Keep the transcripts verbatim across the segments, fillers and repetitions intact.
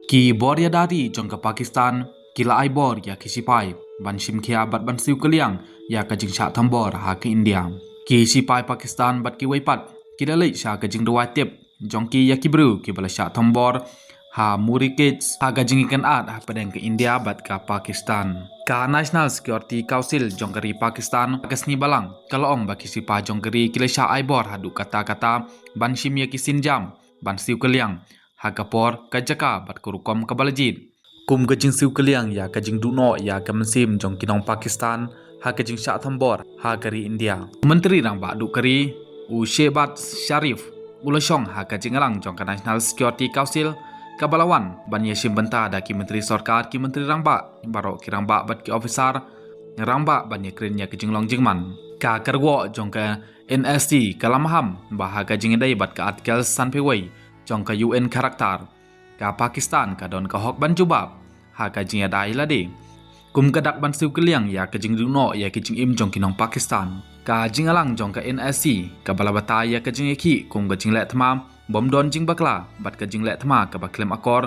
Ki bor ïada ri jong ka Pakistan ki la ai bor ïa ki sipai ban shim khia bad ban siew kylliang ïa ka jingshah thombor ha ka India. Ki sipai Pakistan bad kiwei pat ki la leit sha ka jingduwai tip jong ki ïa ki briew kiba la shah thombor ha Muregaon ha ka jingïakynad hapdeng ka India bad ka Pakistan. Ka National Security Council jong ka ri Pakistan ha ka sngi Balang ka la ong ba ki sipai jong ka ri ki la shah ai bor haduh katta katta ban shim ïa ki sienjam ban siew kylliang ha ka por, ka jaka bad ka rukom kaba la jied. Kum ka jingsiew kylliang ïa ka jingduh noh ïa ka mynsiem jong ki nong Pakistan ha ka jingshah thombor ha ka ri India, u Myntri Rangbah duh ka ri, u Shehbaz Sharif, u la shong ha ka jingïalang jong ka National Security Council kaba la wan ban ïashim bynta da ki myntri sorkar, ki myntri rangbah, baroh ki rangbah bad ki officer rangbah ban ïakren ïa ka jinglong jingman. Ka kyrwoh jong ka N S C ka la maham ba ha ka jingïadei bad ka Article sanphew wei jong ka U N Charter, ka Pakistan ka don ka hok ban jubab ha ka jingïada ïa lade. Kum ka dak ban siew kylliang ïa ka jingduh noh ïa ka jingim jong ki nong Pakistan, ka jingïalang jong ka N S C kaba la batai ïa ka jingïakhih kum ka jingleh thma bym don jingbakla bad ka jingleh thma kaba khlem akor.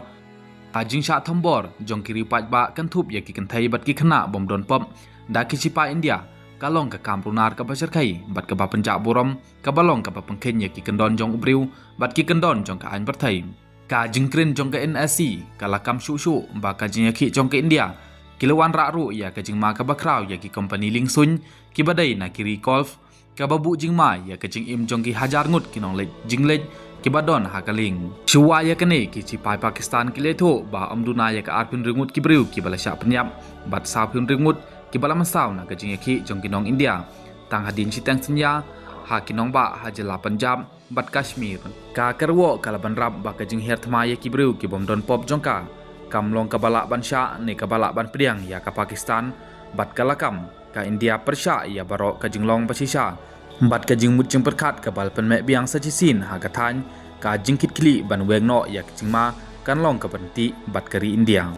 Ka jingshah thombor jong ki riewpaidbah kynthup ïa ki kynthei bad ki khynnah bym don pop da ki sipai India ka long ka kam runar kaba shyrkhei bad kaba pynjah burom, kaba long kaba pynkheiñ ïa ki kyndon jong u briew bad ki kyndon jong ka aiñ pyrthei. Ka jingkren jong ka N S C ka la kam shuh shuh ba ka jingïakhih jong ka India ki la wanrah ruh ïa ka jingma kaba khraw ïa ki kompani liengsuiñ kiba dei na ki ri Gulf, kaba buh jingma ïa ka jingim jong ki hajar ngut ki nongleit jingleit kiba don ha ka lieng. Shuwa ïa kane, ki sipai Pakistan ki la ïathuh ba ym duna ïa ka arphew hynriew ngut ki briew kiba la shah pynïap bad sawphew hynriew ngut kiba la mynsaw na ka jingïakhih jong ki nong India tang hadien shiteng synñia ha ki nongbah ha jylla Punjab bad Kashmir. Ka kyrwoh ka la bynrap ba ka jinghiar thma ïa ki briew ki bym don pop jong ka kam long kaba lah ban shah ne kaba lah ban pdiang ïa ka Pakistan bad ka la kam ka India pyrshah ïa baroh ka jinglong ba shisha bad ka jingmut jingpyrkhat kaba la pynmih biang sa shisien ha ka thaiñ. Ka jingkitkhlieh ban weng noh ïa ka jingma kan long kaba ryntih bad ka ri India.